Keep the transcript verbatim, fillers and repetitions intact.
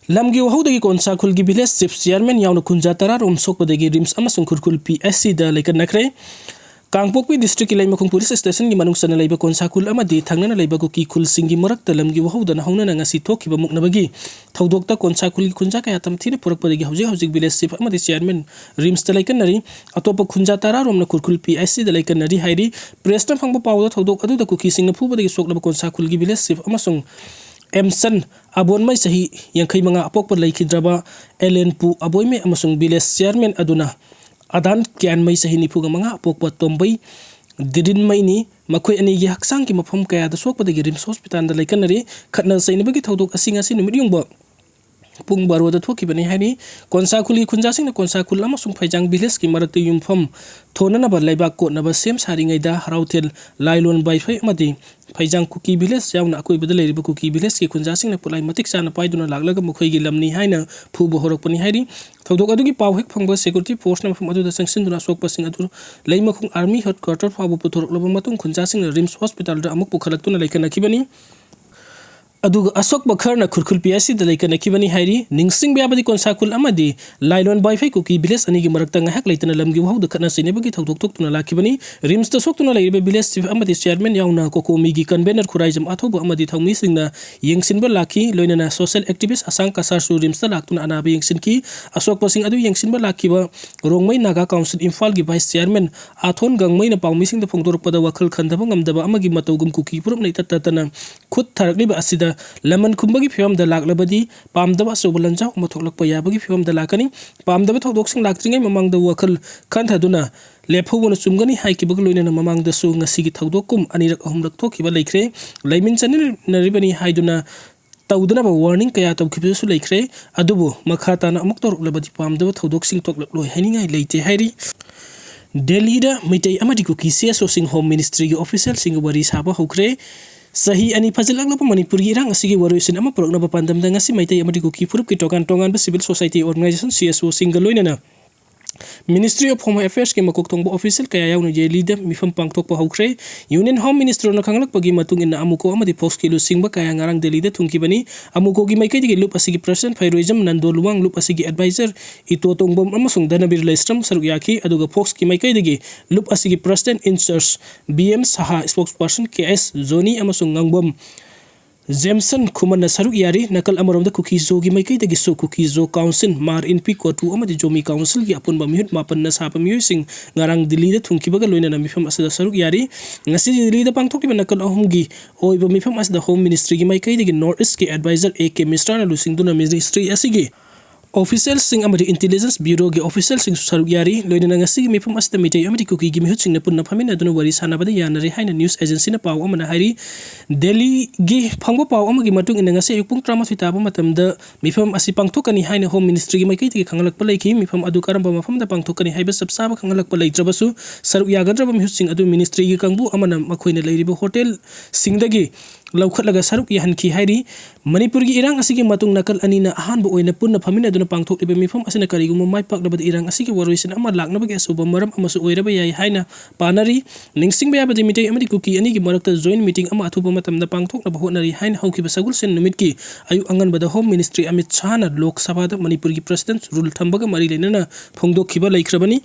ꯂꯝꯒꯤ ꯋꯥꯍꯧꯗꯒꯤ ꯀꯣꯟꯁꯥ ꯈꯨꯜꯒꯤ village chief chairman ꯌꯥꯎꯅ ꯈꯨꯟꯖꯥ ꯇꯔꯥꯔꯣꯝ ꯁꯣꯛꯄꯗꯒꯤ ꯔꯤꯝꯁ ꯑꯃꯁꯨꯡ ꯈꯨꯔꯈꯨꯜ ꯄꯤ ꯑꯩꯆ ꯁꯤꯗ ꯂꯩꯀꯠꯅꯈ꯭ꯔꯦ꯫ ꯀꯥꯡꯄꯣꯛꯄꯤ districtꯀꯤ ꯂꯩꯃꯈꯣꯡ police stationꯒꯤ ꯃꯅꯨꯡ ꯆꯟꯅ ꯂꯩꯕ ꯀꯣꯟꯁꯥ ꯈꯨꯜ ꯑꯃꯗꯤ ꯊꯪꯅꯅ ꯂꯩꯕ ꯀꯨꯀꯤ ꯈꯨꯜꯁꯤꯡꯒꯤ ꯃꯔꯛꯇ ꯂꯝꯒꯤ ꯋꯥꯍꯧꯗꯅ ꯍꯧꯅꯅ ꯉꯁꯤ ꯊꯣꯛꯈꯤꯕ ꯃꯨꯛꯅꯕꯒꯤ ꯊꯧꯗꯣꯛꯇ ꯀꯣꯟꯁꯥ ꯈꯨꯜꯒꯤ ꯈꯨꯟꯖꯥ ꯀꯌꯥ ꯇꯝꯊꯤꯅ ꯐꯨꯔꯛꯄꯗꯒꯤ ꯍꯧꯖꯤꯛ ꯍꯧꯖꯤꯛ village chief ꯑꯃꯗꯤ chairman ꯔꯤꯝꯁꯇ ꯂꯩꯀꯠꯅꯔꯤ꯫ ꯑꯇꯣꯞꯄ ꯈꯨꯟꯖꯥ ꯇꯔꯥꯔꯣꯝꯅ ꯈꯨꯔꯈꯨꯜ ꯄꯤ ꯑꯩꯆ ꯁꯤꯗ ꯂꯩꯀꯠꯅꯔꯤ ꯍꯥꯏꯔꯤ꯫ Pressꯅ ꯐꯪꯕ ꯄꯥꯎꯗ ꯊꯧꯗꯣꯛ ꯑꯗꯨꯗ ꯀꯨꯀꯤꯁꯤꯡꯅ ꯐꯨꯕꯗꯒꯤ ꯁꯣꯛꯂꯕ ꯀꯣꯟꯁꯥ ꯈꯨꯜꯒꯤ village chief ꯑꯃꯁꯨꯡ ꯑꯦꯝꯁꯟ ꯑꯕꯣꯟꯃꯩ ꯆꯍꯤ ꯌꯥꯡꯈꯩ ꯃꯉꯥ ꯑꯄꯣꯛꯄ ꯂꯩꯈꯤꯗ꯭ꯔꯕ ꯑꯦꯂꯦꯟꯄꯨ ꯑꯕꯣꯏꯃꯩ ꯑꯃꯁꯨꯡ village chairman ꯑꯗꯨꯅ ꯑꯗꯥꯟ ꯀ꯭ꯌꯥꯟꯃꯩ ꯆꯍꯤ ꯅꯤꯐꯨꯒ ꯃꯉꯥ ꯑꯄꯣꯛꯄ ꯇꯣꯝꯕꯩ ꯗꯤꯔꯤꯟꯃꯩꯅꯤ꯫ ꯃꯈꯣꯏ ꯑꯅꯤꯒꯤ ꯍꯛꯆꯥꯡꯒꯤ ꯃꯐꯝ ꯀꯌꯥꯗ ꯁꯣꯛꯄꯗꯒꯤ ꯔꯤꯝꯁ ꯍꯣꯁꯄꯤꯇꯥꯜꯗ ꯂꯩꯀꯠꯅꯔꯤ꯫ ꯈꯠꯅ ꯆꯩꯅꯕꯒꯤ ꯊꯧꯗꯣꯛ ꯑꯁꯤ ꯉꯁꯤ ꯅꯨꯃꯤꯠ ꯌꯨꯡꯕ ꯄꯨꯡ ꯕꯥꯔꯣꯗ ꯊꯣꯛꯈꯤꯕꯅꯤ ꯍꯥꯏꯔꯤ꯫ ꯀꯣꯟꯁꯥ ꯈꯨꯜꯒꯤ ꯈꯨꯟꯖꯥꯁꯤꯡꯅ ꯀꯣꯟꯁꯥ ꯈꯨꯜ ꯑꯃꯁꯨꯡ ꯐꯩꯖꯥꯡ villageꯀꯤ ꯃꯔꯛꯇ ꯌꯨꯝꯐꯝ ꯊꯣꯟꯅꯅꯕ ꯂꯩꯕꯥꯛ ꯀꯣꯠꯅꯕ ꯁꯦꯝ ꯁꯥꯔꯤꯉꯩꯗ ꯍꯔꯥꯎꯊꯦꯜ, ꯂꯥꯏꯂꯣꯟ ꯕꯥꯏꯐꯩ ꯑꯃꯗꯤ ꯐꯩꯖꯥꯡ ꯀꯨꯀꯤ village ꯌꯥꯎꯅ ꯑꯀꯣꯏꯕꯗ ꯂꯩꯔꯤꯕ ꯀꯨꯀꯤ villageꯀꯤ ꯈꯨꯟꯖꯥꯁꯤꯡꯅ ꯈꯨꯠꯂꯥꯏ ꯃꯇꯤꯛ ꯆꯥꯅ ꯄꯥꯏꯗꯨꯅ ꯂꯥꯛꯂꯒ ꯃꯈꯣꯏꯒꯤ ꯂꯝꯅꯤ ꯍꯥꯏꯅ ꯐꯨꯕ ꯍꯧꯔꯛꯄꯅꯤ ꯍꯥꯏꯔꯤ꯫ ꯊꯧꯗꯣꯛ ꯑꯗꯨꯒꯤ ꯄꯥꯎ ꯍꯦꯛ ꯐꯪꯕ security forceꯅ ꯃꯐꯝ ꯑꯗꯨꯗ ꯆꯪꯁꯤꯟꯗꯨꯅ ꯑꯁꯣꯛꯄꯁꯤꯡ ꯑꯗꯨ ꯂꯩꯃꯈꯣꯡ army headquarter ꯐꯥꯎꯕ ꯄꯨꯊꯣꯔꯛꯂꯕ ꯃꯇꯨꯡ ꯈꯨꯟꯖꯥꯁꯤꯡꯅ ꯔꯤꯝꯁ ꯍꯣꯁꯄꯤꯇꯥꯜꯗ ꯑꯃꯨꯛ ꯄꯨꯈꯠꯂꯛꯇꯨꯅ ꯂꯩꯈꯠꯅꯈꯤꯕꯅꯤ꯫ ꯑꯗꯨꯒ ꯑꯁꯣꯛꯄ ꯈꯔꯅ ꯈꯨꯔꯈꯨꯜ ꯄꯤ ꯑꯩꯆ ꯁꯤꯗ ꯂꯩꯀꯠꯅꯈꯤꯕꯅꯤ ꯍꯥꯏꯔꯤ꯫ ꯅꯤꯡꯁꯤꯡꯕ ꯌꯥꯕꯗꯤ ꯀꯣꯟꯁꯥ ꯈꯨꯜ ꯑꯃꯗꯤ ꯂꯥꯏꯂꯣꯟ ꯕꯥꯏꯐꯩ ꯀꯨꯀꯤ village ꯑꯅꯤꯒꯤ ꯃꯔꯛꯇ ꯉꯥꯏꯍꯥꯛ ꯂꯩꯇꯅ ꯂꯝꯒꯤ ꯋꯥꯍꯧꯗ ꯈꯠꯅ ꯆꯩꯅꯕꯒꯤ ꯊꯧꯗꯣꯛ ꯊꯣꯛꯇꯨꯅ ꯂꯥꯛꯈꯤꯕꯅꯤ꯫ ꯔꯤꯝꯁꯇ ꯁꯣꯛꯇꯨꯅ ꯂꯩꯔꯤꯕ village chief ꯑꯃꯗꯤ chairman ꯌꯥꯎꯅ ꯀꯣꯀꯣꯃꯤꯒꯤ convener ꯈꯨꯔꯥꯏꯖꯝ ꯑꯊꯧꯕ ꯑꯃꯗꯤ ꯊꯧꯃꯤꯁꯤꯡꯅ ꯌꯦꯡꯁꯤꯟꯕ ꯂꯥꯛꯈꯤ꯫ ꯂꯣꯏꯅꯅ social activist ꯑꯁꯥꯡ ꯀꯁꯥꯔꯁꯨ ꯔꯤꯝꯁꯇ ꯂꯥꯛꯇꯨꯅ ꯑꯅꯥꯕ ꯌꯦꯡꯁꯤꯟꯈꯤ꯫ ꯑꯁꯣꯛꯄꯁꯤꯡ ꯑꯗꯨ ꯌꯦꯡꯁꯤꯟꯕ ꯂꯥꯛꯈꯤꯕ ꯔꯣꯡꯃꯩ ꯅꯥꯒꯥ ꯀꯥꯎꯟꯁꯤꯜ ꯏꯝꯐꯥꯜꯒꯤ vice chairman ꯑꯥꯊꯣꯟ ꯒꯥꯡꯃꯩꯅ ꯄꯥꯎꯃꯤꯁꯤꯡꯗ ꯐꯣꯡꯗꯣꯔꯛꯄꯗ ꯋꯥꯈꯜ ꯈꯟꯊꯕ ꯉꯝꯗꯕ ꯑꯃꯒꯤ ꯃꯇꯧꯒꯨꯝ ꯀꯨꯀꯤ ꯐꯨꯔꯨꯞꯅ ꯏꯇꯠ ꯇꯠꯇꯅ ꯈꯨꯠ ꯊꯥꯔꯛꯂꯤꯕ ꯑꯁꯤꯗ ꯂꯃꯟ ꯈꯨꯝꯕꯒꯤ ꯐꯤꯕꯝꯗ ꯂꯥꯛꯂꯕꯗꯤ ꯄꯥꯝꯗꯕ ꯑꯆꯧꯕ ꯂꯥꯟꯖꯥꯎ ꯑꯃ ꯊꯣꯛꯂꯛꯄ ꯌꯥꯕꯒꯤ ꯐꯤꯕꯝꯗ ꯂꯥꯛꯀꯅꯤ꯫ ꯄꯥꯝꯗꯕ ꯊꯧꯗꯣꯛꯁꯤꯡ ꯂꯥꯛꯇ꯭ꯔꯤꯉꯩ ꯃꯃꯥꯡꯗ ꯋꯥꯈꯜ ꯈꯟꯊꯗꯨꯅ ꯂꯦꯞꯍꯧꯕꯅ ꯆꯨꯝꯒꯅꯤ ꯍꯥꯏꯈꯤꯕꯒ ꯂꯣꯏꯅꯅ ꯃꯃꯥꯡꯗꯁꯨ ꯉꯁꯤꯒꯤ ꯊꯧꯗꯣꯛ ꯀꯨꯝ ꯑꯅꯤꯔꯛ ꯑꯍꯨꯝꯂꯛ ꯊꯣꯛꯈꯤꯕ ꯂꯩꯈ꯭ꯔꯦ꯫ ꯂꯩꯃꯤꯟ ꯆꯟꯅꯔꯤꯕꯅꯤ ꯍꯥꯏꯗꯨꯅ ꯇꯧꯗꯅꯕ warning ꯀꯌꯥ ꯇꯧꯈꯤꯕꯁꯨ ꯂꯩꯈ꯭ꯔꯦ꯫ ꯑꯗꯨꯕꯨ ꯃꯈꯥ ꯇꯥꯅ ꯑꯃꯨꯛ ꯇꯧꯔꯛꯂꯕꯗꯤ ꯄꯥꯝꯗꯕ ꯊꯧꯗꯣꯛꯁꯤꯡ ꯊꯣꯛꯂꯛꯂꯣꯏ ꯍꯥꯏꯅꯤꯡꯉꯥꯏ ꯂꯩꯇꯦ ꯍꯥꯏꯔꯤ꯫ ꯗꯦꯜꯂꯤꯗ ꯃꯩꯇꯩ ꯑꯃꯗꯤ ꯀꯨꯀꯤ ꯁꯤ ꯑꯦꯁ ꯑꯣꯁꯤꯡ Home Ministryꯒꯤ officialꯁꯤꯡꯒ ꯋꯥꯔꯤ ꯁꯥꯕ ꯍꯧꯈ꯭ꯔꯦ꯫ ꯆꯍꯤ ꯑꯅꯤ ꯐꯥꯖꯤꯜꯂꯛꯂꯕ ꯃꯅꯤꯄꯨꯔꯒꯤ ꯏꯔꯥꯡ ꯑꯁꯤꯒꯤ ꯋꯥꯔꯣꯏꯁꯤꯟ ꯑꯃ ꯄꯨꯔꯛꯅꯕ ꯄꯥꯟꯗꯝꯗ ꯉꯁꯤ ꯃꯩꯇꯩ ꯑꯃꯗꯤ ꯀꯨꯀꯤ ꯐꯨꯔꯨꯞꯀꯤ ꯇꯣꯉꯥꯟ ꯇꯣꯉꯥꯟꯕ civil society organization C S ꯑꯣꯁꯤꯡꯒ ꯂꯣꯏꯅꯅ Ministry of Home Affairs ꯀꯤ ꯃꯀꯣꯛ ꯊꯣꯡꯕ official ꯀꯌꯥ ꯌꯥꯎꯅ ꯗꯦꯜꯂꯤꯗ ꯃꯤꯐꯝ ꯄꯥꯡꯊꯣꯛꯄ ꯍꯧꯈ꯭ꯔꯦ꯫ Union Home Minister ꯅ ꯈꯪꯂꯛꯄꯒꯤ ꯃꯇꯨꯡ ꯏꯟꯅ, AMUCO ꯑꯃꯗꯤ POCS ꯀꯤ ꯂꯨꯆꯤꯡꯕ ꯀꯌꯥ ꯉꯔꯥꯡ ꯗꯦꯜꯂꯤꯗ ꯊꯨꯡꯈꯤꯕꯅꯤ꯫ AMUCO ꯒꯤ ꯃꯥꯏꯀꯩꯗꯒꯤ ꯂꯨꯞ ꯑꯁꯤꯒꯤ President ꯐꯩꯔꯣꯏꯖꯝ ꯅꯟꯗꯣ ꯂꯨꯋꯥꯡ, ꯂꯨꯞ ꯑꯁꯤꯒꯤ Advisor ꯏꯇꯣ ꯇꯣꯡꯕꯝ ꯑꯃꯁꯨꯡ ꯙꯅꯕꯤꯔ ꯂꯩꯁ꯭ꯔꯝ ꯁꯔꯨꯛ ꯌꯥꯈꯤ, ꯑꯗꯨꯒ POCS ꯀꯤ ꯃꯥꯏꯀꯩꯗꯒꯤ ꯂꯨꯞ ꯑꯁꯤꯒꯤ President in Charge B M Shah, Spokesperson K S ꯖꯣꯅꯤ ꯑꯃꯁꯨꯡ ꯉꯥꯡꯕꯝ ꯖꯦꯝꯁꯟ ꯈꯨꯃꯟꯅ ꯁꯔꯨꯛ ꯌꯥꯔꯤ꯫ ꯅꯥꯀꯜ ꯑꯃꯔꯣꯝꯗ ꯀꯨꯀꯤ ꯖꯣꯒꯤ ꯃꯥꯏꯀꯩꯗꯒꯤꯁꯨ ꯀꯨꯀꯤ ꯖꯣ Council, ꯃꯥꯔ ꯏꯟꯄꯤ ꯀꯣꯇꯨ ꯑꯃꯗꯤ ꯖꯣꯃꯤ Council ꯒꯤ ꯑꯄꯨꯟꯕ ꯃꯤꯍꯨꯠ ꯃꯥꯄꯟꯅ ꯁꯥꯕ ꯃꯤꯑꯣꯏꯁꯤꯡ ꯉꯔꯥꯡ ꯗꯤꯜꯂꯤꯗ ꯊꯨꯡꯈꯤꯕꯒ ꯂꯣꯏꯅꯅ ꯃꯤꯐꯝ ꯑꯁꯤꯗ ꯁꯔꯨꯛ ꯌꯥꯔꯤ꯫ ꯉꯁꯤ ꯗꯤꯜꯂꯤꯗ ꯄꯥꯡꯊꯣꯛꯂꯤꯕ ꯅꯥꯀꯜ ꯑꯍꯨꯝꯒꯤ ꯑꯣꯏꯕ ꯃꯤꯐꯝ ꯑꯁꯤꯗ Home Ministry ꯒꯤ ꯃꯥꯏꯀꯩꯗꯒꯤ North East ꯀꯤ Advisor A K ꯃꯤꯁ꯭ꯔꯥꯅ ꯂꯨꯆꯤꯡꯗꯨꯅ Ministry ꯑꯁꯤꯒꯤ official ꯁꯤꯡ ꯑꯃꯗꯤ Intelligence Bureau ꯒꯤ official ꯁꯤꯡꯁꯨ ꯁꯔꯨꯛ ꯌꯥꯔꯤ꯫ ꯂꯣꯏꯅꯅ ꯉꯁꯤꯒꯤ ꯃꯤꯐꯝ ꯑꯁꯤꯗ ꯃꯤꯇꯩ ꯑꯃꯗꯤ ꯀꯨꯀꯤꯒꯤ ꯃꯤꯍꯨꯠꯁꯤꯡꯅ ꯄꯨꯟꯅ ꯐꯝꯃꯤꯟꯅꯗꯨꯅ ꯋꯥꯔꯤ ꯁꯥꯟꯅꯕꯗ ꯌꯥꯅꯔꯦ ꯍꯥꯏꯅ news agency ꯅ ꯄꯥꯎ ꯑꯃꯅ ꯍꯥꯏꯔꯤ꯫ ꯗꯦꯜꯂꯤꯒꯤ ꯐꯪꯕ ꯄꯥꯎ ꯑꯃꯒꯤ ꯃꯇꯨꯡ ꯏꯟꯅ, ꯉꯁꯤ ꯑꯌꯨꯛ ꯄꯨꯡ ꯇꯔꯥꯃꯥꯊꯣꯏ ꯇꯥꯕ ꯃꯇꯝꯗ ꯃꯤꯐꯝ ꯑꯁꯤ ꯄꯥꯡꯊꯣꯛꯀꯅꯤ ꯍꯥꯏꯅ Home Ministry ꯒꯤ ꯃꯥꯏꯀꯩꯗꯒꯤ ꯈꯪꯍꯜꯂꯛꯄ ꯂꯩꯈꯤ꯫ ꯃꯤꯐꯝ ꯑꯗꯨ ꯀꯔꯝꯕ ꯃꯐꯝꯗ ꯄꯥꯡꯊꯣꯛꯀꯅꯤ ꯍꯥꯏꯕ ꯆꯞ ꯆꯥꯕ ꯈꯪꯍꯜꯂꯛꯄ ꯂꯩꯇ꯭ꯔꯕꯁꯨ, ꯁꯔꯨꯛ ꯌꯥꯒꯗ꯭ꯔꯕ ꯃꯤꯍꯨꯠꯁꯤꯡ ꯑꯗꯨ Ministry ꯒꯤ ꯀꯥꯡꯕꯨ ꯑꯃꯅ ꯃꯈꯣꯏꯅ ꯂꯩꯔꯤꯕ ꯍꯣꯇꯦꯜꯁꯤꯡꯗꯒꯤ ꯂꯧꯈꯠꯂꯒ ꯁꯔꯨꯛ ꯌꯥꯍꯟꯈꯤ ꯍꯥꯏꯔꯤ꯫ ꯃꯅꯤꯄꯨꯔꯒꯤ ꯏꯔꯥꯡ ꯑꯁꯤꯒꯤ ꯃꯇꯨꯡ ꯅꯥꯀꯜ ꯑꯅꯤꯅ ꯑꯍꯥꯟꯕ ꯑꯣꯏꯅ ꯄꯨꯟꯅ ꯐꯝꯃꯤꯟꯅꯗꯨꯅ ꯄꯥꯡꯊꯣꯛꯂꯤꯕ ꯃꯤꯐꯝ ꯑꯁꯤꯅ ꯀꯔꯤꯒꯨꯝꯕ ꯃꯥꯏ ꯄꯥꯛꯂꯕꯗꯤ ꯏꯔꯥꯡ ꯑꯁꯤꯒꯤ ꯋꯥꯔꯣꯏꯁꯤꯟ ꯑꯃ ꯂꯥꯛꯅꯕꯒꯤ ꯑꯆꯧꯕ ꯃꯔꯝ ꯑꯃꯁꯨ ꯑꯣꯏꯔꯕ ꯌꯥꯏ ꯍꯥꯏꯅ ꯄꯥꯅꯔꯤ꯫ ꯅꯤꯡꯁꯤꯡꯕ ꯌꯥꯕꯗꯤ, ꯃꯤꯇꯩ ꯑꯃꯗꯤ ꯀꯨꯀꯤ ꯑꯅꯤꯒꯤ ꯃꯔꯛꯇ joint meeting ꯑꯃ ꯑꯊꯨꯕ ꯃꯇꯝꯗ ꯄꯥꯡꯊꯣꯛꯅꯕ ꯍꯣꯠꯅꯔꯤ ꯍꯥꯏꯅ ꯍꯧꯈꯤꯕ ꯁꯒꯣꯜꯁꯦꯟ ꯅꯨꯃꯤꯠꯀꯤ ꯑꯌꯨꯛ ꯑꯉꯟꯕꯗ Home Minister ꯑꯃꯤꯠ ꯁꯥꯍꯅ ꯂꯣꯛ ꯁꯚꯥꯗ ꯃꯅꯤꯄꯨꯔꯒꯤ President's Rule ꯊꯝꯕꯒ ꯃꯔꯤ ꯂꯩꯅꯅ ꯐꯣꯡꯗꯣꯛꯈꯤꯕ ꯂꯩꯈ꯭ꯔꯕꯅꯤ꯫